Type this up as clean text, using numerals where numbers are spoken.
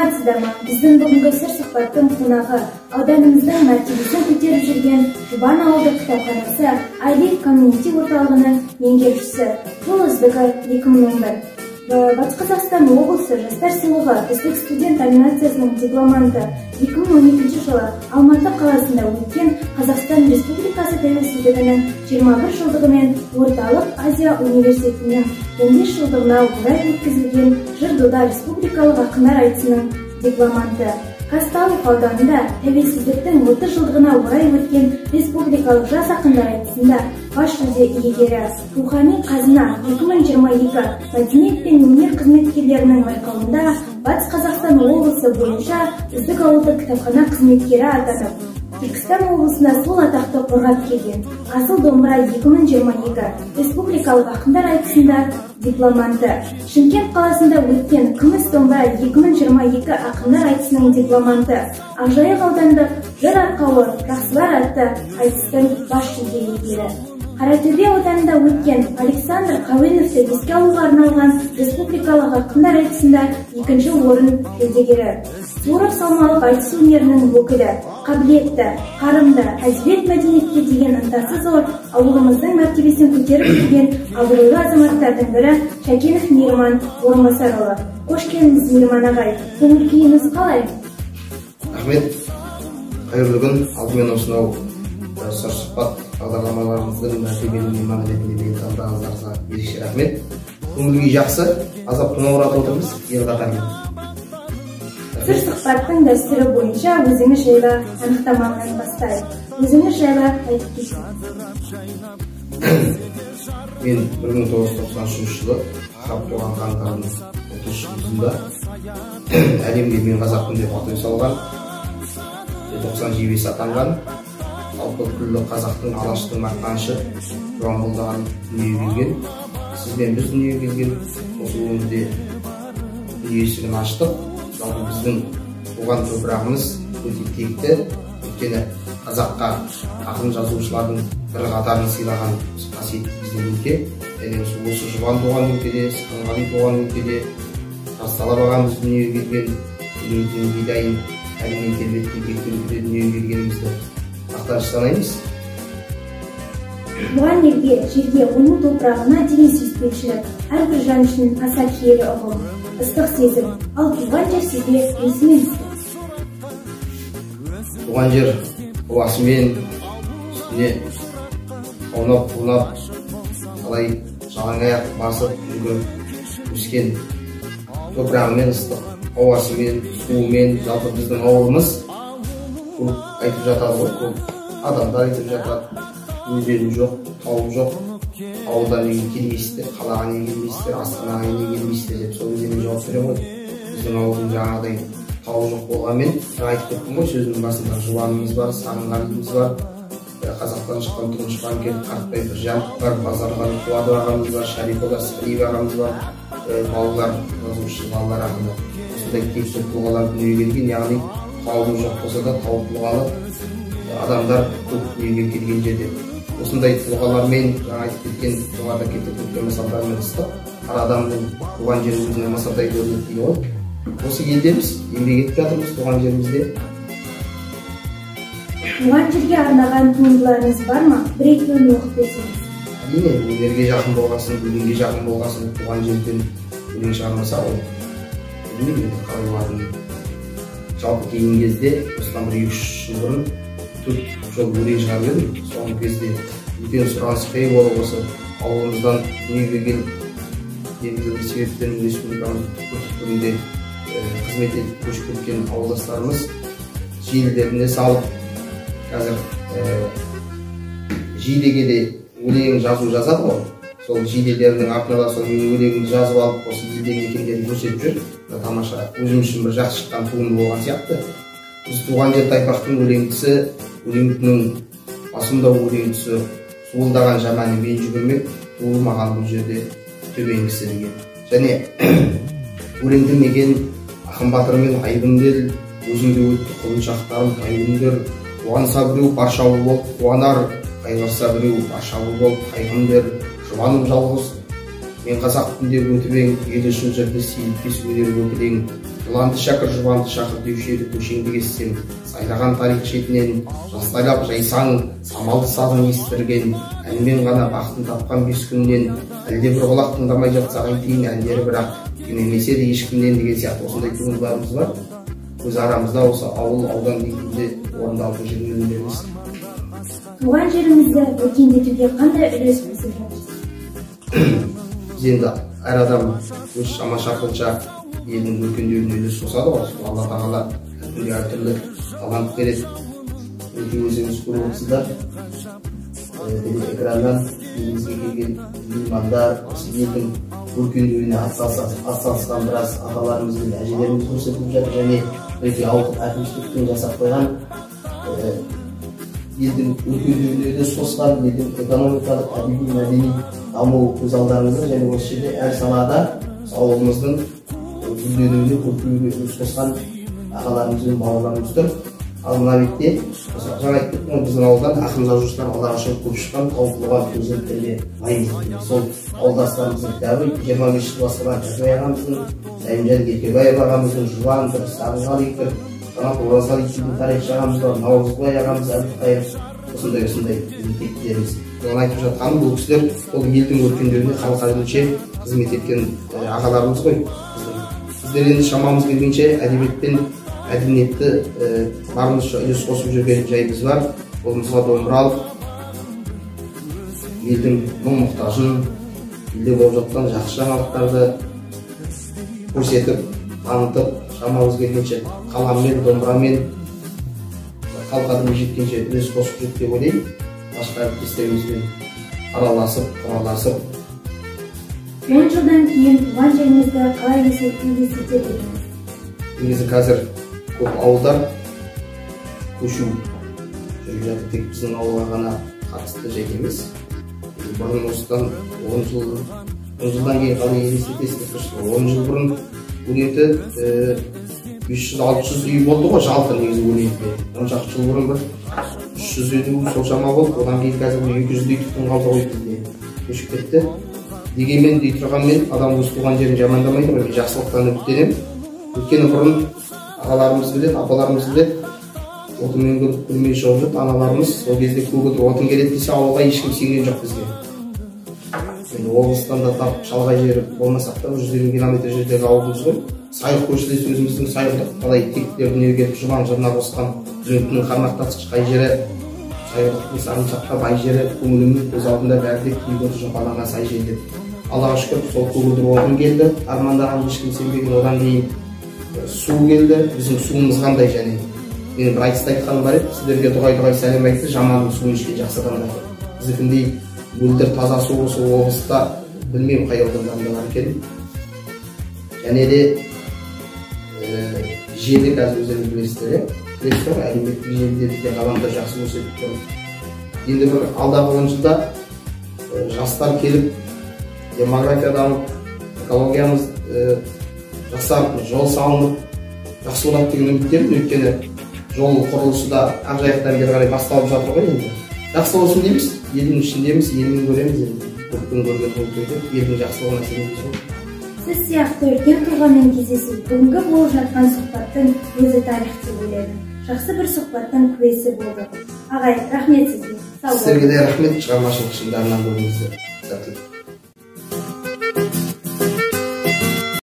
Саламатсыздар ма? Біздің бүгінгі сыр сұхбаттың қонағы ауданымыздың мәртебесін көтеріп жүрген Жұбан ауылдық кітапханасы Айлиф комьюнити орталығының меңгерушісі, жыл үздігі 2011. Батыс Қазақстан облысы жастар сыйлығы үздік студент номинациясының дипломанты, 2012 жылы Алматы қаласында өткен Қазақстан Республикасы тәуелсіздігінің 21 жылдығы мен Орталық Азия университетінің 15 жылдығына орай өткізілген Жыр дода республикалық ақындар айтысының дипломанты. Казталов ауданында тәуелсіздіктің 30 жылдығына орай өткен республикалық жас ақындар айтысында бас жүлде иегері, Рухани қазына 2022 мәдениет пен өнер қызметкерлерінің байқауында Батыс Қазақстан облысы бойынша үздік ауылдық кітапхана қызметкері атанып, Түркістан облысында сол атақты қорғап келген Асыл домбыра 2022 республикалық ақындар айтысында дипломанты, Шымкент қаласында өткен Күміс домбыра 2022 ақындар айтысының дипломанты, Ақжайық аудандық жыр арқауы Жақсылар атты айтыстың бас жүлде иегері. Қаратөбе ауданында өткен Александр Қауеновті еске алуға арналған республикалық ақындар айтысында екінші орын жүлдегері. Суырып салмалық айтыс өнерінің өкілі, қабілетті, қарымды, әдебиет мәдениетке деген ынтасы зор, ауылымыздың мәртебесін көтеріп жүрген абыройлы азаматтардың бірі Шәкенов Мейірман Орынбасарұлы. Қош келдіңіз, Мейірман ағай. Көңіл күйіңіз қалай? Рахмет. Қайырлы күн. Алдымен осынау сыр сұхбат бағдарламаларыңыздың мәртебелі мейманы ретінде мені таңдағаныңызға ерекше рахмет. Көңіл күй жақсы, аздап тоңазытып отырмыз ел қатарлы. Сыр сұхбаттың дәстүрі бойынша өзіңіз жайлы анықтамадан бастайық. Өзіңіз жайлы айтып кетсеңіз. Мен 1993 жылы туған қаңтардың 30 жылында әлемге мен қазақпын деп атой салған, желтоқсан жебесі атанған, жалпы күллі қазақтың, алаштың мақтанышы Жұбан Молдаған дүниеге келген, сіз бен біз дүниеге келген осы өңірде дүние есігін аштық. Жалпы біздің туған топырағымыз өте текті, өйткені қазаққа ақын жазушылардың бір қатарын сыйлаған қасиетті біздің өлке. Және осы Жұбан туған өлкеде, Сырғали туған өлкеде Тасталап ағамыз дүниеге келген, еліміздің бидайын әлеммен тербеткен текті өлкеде дүниеге келгенімізді мақтаныш санаймыз. Туған елге, жерге, оның топырағына деген сүйіспеншілік әрбір жан үшін аса киелі ұғым, ыстық сезім. Ал туған жер сізге несімен ыстық? Туған жер ауасымен, үстіне аунап қунап, қалай жалаң аяқ басып жүгіріп өскен топырағымен ыстық, ауасымен, суымен. Жалпы біздің ауылымыз көп айтып жатады ғой, көп адамдар айтып жатады, өзені жоқ, тауы жоқ, ауылдан неге келмейсіздер, қалаға неге келмейсіздер, астанаға неге келмейсіздер деп. Сол кезде мен жауап беремін ғой, біздің ауылдың жаңағыдай тауы жоқ болғанмен, жаңа айтып кеттім ғой сөзімнің басында, Жұбанымыз бар, Сағынғалиымыз бар, қазақтан шыққан тұңғыш банкир Қартбай Біржанов бар, Базарғали Қуатов ағамыз бар, Шарипова Сәлиев ағамыз бар, балалар жазушы, балалар ақыны, осындай текті тұлғалар дүниеге келген. Яғни тауы жоқ болса да тау тұлғалы адамдар көп дүниеге келген жерде осындай тұлғалармен, жаңа айтып кеткен, жоғарыда кетіп өткен мысалдармен ыстық. Әр адамның туған жері өзіне мысырдай көрінеді дейді ғой. Осы елдеміз, еңбек етіп жатырмыз туған жерімізде. Туған жерге арнаған туындыларыңыз бар ма? Бір екеуін оқып берсеңіз. Әрине, өнерге жақын болғасын, өлеңге жақын болғасын, туған жерден өлең шығармаса, ол білмеймін енді қалай болатынын. Жалпы кейінгі кезде, осыдан бір 2-3 жыл бұрын 4 жол өлең шығарып едім. Соңғы кезде үлкен сұранысқа ие болып, осы ауылымыздан дүниеге келіп, белгілі бір себептермен республикамыздың түкпір-түкпірінде қызмет етіп көшіп кеткен ауылдастарымыз желілеріне салып, қазір жидеге де өлең жазу жазады ғой, сол жиделерінің артына да сол менің өлеңімді жазып алып, осы елді мекендерін көрсетіп жүр. Тамаша, өзім үшін бір жақсы шыққан туынды болған сияқты. Біз туған жер тайпақтың өлеңдісі, өлеңдінің басымда өлеңдісі, суылдаған жаманы мен жүгірмек, туылмаған бұл жерде төменгісі деген. Және өлеңді мекен ақын батыр мен айбынды ел, өзіңде өтті құлыншақтарым тай күндер. Қуанса біреу баршауы болып қуанар, қайғырса біреу баршауы болып қайғым дер. Жұбаным жалғыз мен қазақпын деп өтіп ең, ел үшін жырды сейілтпес өнер өкілең. Жыланды шақыр, жұбанды шақыр деуші еді көшеңді кессем. Сайраған тарих шетінен, жастайлап жайсаң, самалды сазын естірген, әнмен ғана бақытын тапқан 5 күннен, әлде бір құлақ тыңдамай жатса қайтейін, әндері бірақ кемемесе де ешкімнен деген сияқты осындай туындыларымыз бар. Өз арамызда осы ауыл, аудан деңгейінде орындалып жүрген өлеңдеріміз. Туған жерімізді өркендетуге қандай үлес қосып жатырсыз? Біз енді әр адам өз шама-шарқынша елдің өркендеуіне үлес қосады ғой. Алла тағала әркімге әртүрлі талант береді. Өте өзіңіз көріп отырсыздар, экраннан елімізге келген меймандар, осы елдің өркендеуіне атсалысқан біраз аталарымыз бен әжелеріміз көрсетіліп жатыр. Және бірге ауылдық әкімшіліктің жасап қойған елдің өркендеуіне үлес қосқан, елдің экономикалық, әдеби, мәдени дамуы көз алдарыңызда. Және осы жерде әр салада ауылымыздың гүлденуіне, көркеюіне үлес қосқан ағаларымыз бен бауырларымыз тұр. Ал мына бетте жаңа айтып кеттім ғой, біздің ауылдан ақын жазушылар Аллаға шүкір көп шыққан, тауып перзенттерге байымыз. Сол ауылдастарымыздың кітабы 25 жыл басқарған Жәкібай ағамыздың, Сәйімжан Еркебаев ағамыздың, Жұбан тұр, Сағынғалиев тұр, Қанат Оразғалиевтің тарихшы ағамыз бар, Наурызбай ағамыз, Әбілқайыр, осындай осындай тектілеріміз. Оған айтып жатқаным, бұл кісілер ол елдің өркендеуіне халық әлінше қызмет еткен ағаларымыз ғой. Біздер енді шамамыз келгенше әдебиет пен мәдениетті барымызша үлес қосып жүрген жайымыз бар. Қолымызға домбыра алып, елдің мұң-мұқтажын, елде болып жатқан жақсы жаңалықтарды көрсетіп, танытып, шамамыз келгенше қаламмен, домбырамен халық адамға жеткенше үлес қосып жүрдік деп ойлаймын. Басқа әріптестерімізбен араласып, құраласып. 10 жылдан кейін туған жеріңізді қалай елестетер едіңіз? Негізі қазір көп ауылдар көшу жүріп жатыр, тек біздің ауылға ғана қатысты жайт емес. Бұрын осыдан 10 жылдан кейін қалай елестетесіз деп тұрсыз ғой. 10 жыл бұрын Өлеңті 500-600 үй болды ғой жалпы негізі Өлеңтіде. 10 шақты жыл бұрын бір 350 сол шама болды, одан кейін қазір 200-дей түтін қалды ғой бізде, көшіп кетті. Дегенмен, дей тұрғанмен, адам өз туған жерін жамандамайды ғой, мен жақсылықтан үміттенемін. Өйткені бұрын ағаларымыз біледі, апаларымыз біледі, отынмен көріп күлмей шығып жүрді аналарымыз. Сол кезде көгілдір отын келеді десе ауылға ешкім сенген жоқ бізге. Енді облыстан да тап шалғай жері болмасақ та 150 километр жердегі ауылымыз ғой. Сайық көршілес өзіміздің Сайқұдық талай тектілер дүниеге келіп, Жұбан жырына қосқан Жүніктің қармақтасқыш қай жері, Сайқұдықтың Сарымсаққа бай жері, көңілімнің көз алдында бәрі де күйіп жұпарланған сай жер деп. Аллаға шүкір, сол көгілдір отын келді, армандаған ешкім сенбеген. Одан кейін су келді. Біздің суымыз қандай және? Менің бір айтыста айтқаным бар еді, сіздерге дұғай-дұғай сәлем айтты, жаманның суын ішкен жақсы адамдар. Біздікіндей мөлдір таза су осы облыста білмеймін қай аудандарында бар екенін. Және де желі қазір өздеріңіз білесіздер, білесіздер ғой, әлеуметтік желіде бізде ғаламтор жақсы көрсетіп тұр. Енді бір алдағы 10 жылда жастар келіп, демография дамып, экологиямыз жақсарып, жол салынып, жақсы болады деген үміттемін. Өйткені жол құрылысы да Ақжайықтан бері қарай басталып жатыр ғой енді. Жақсы болсын дейміз, елдің ішіндеміз, елін көреміз енді. Көптің көрген көк, елдің жақсылығына сенеміз ғой. Сіз сияқты үлкен тұлғамен кездесу бүгінгі болып жатқан сұхбаттың өзі тарих деп ойлаймын. Жақсы бір сұхбаттың куәсі болдық. Ағай, рахмет сізге. Сау болыңыз. Сіздерге де рахмет, шығармашылық шыңдарынан көріңіздер. Сәттілік.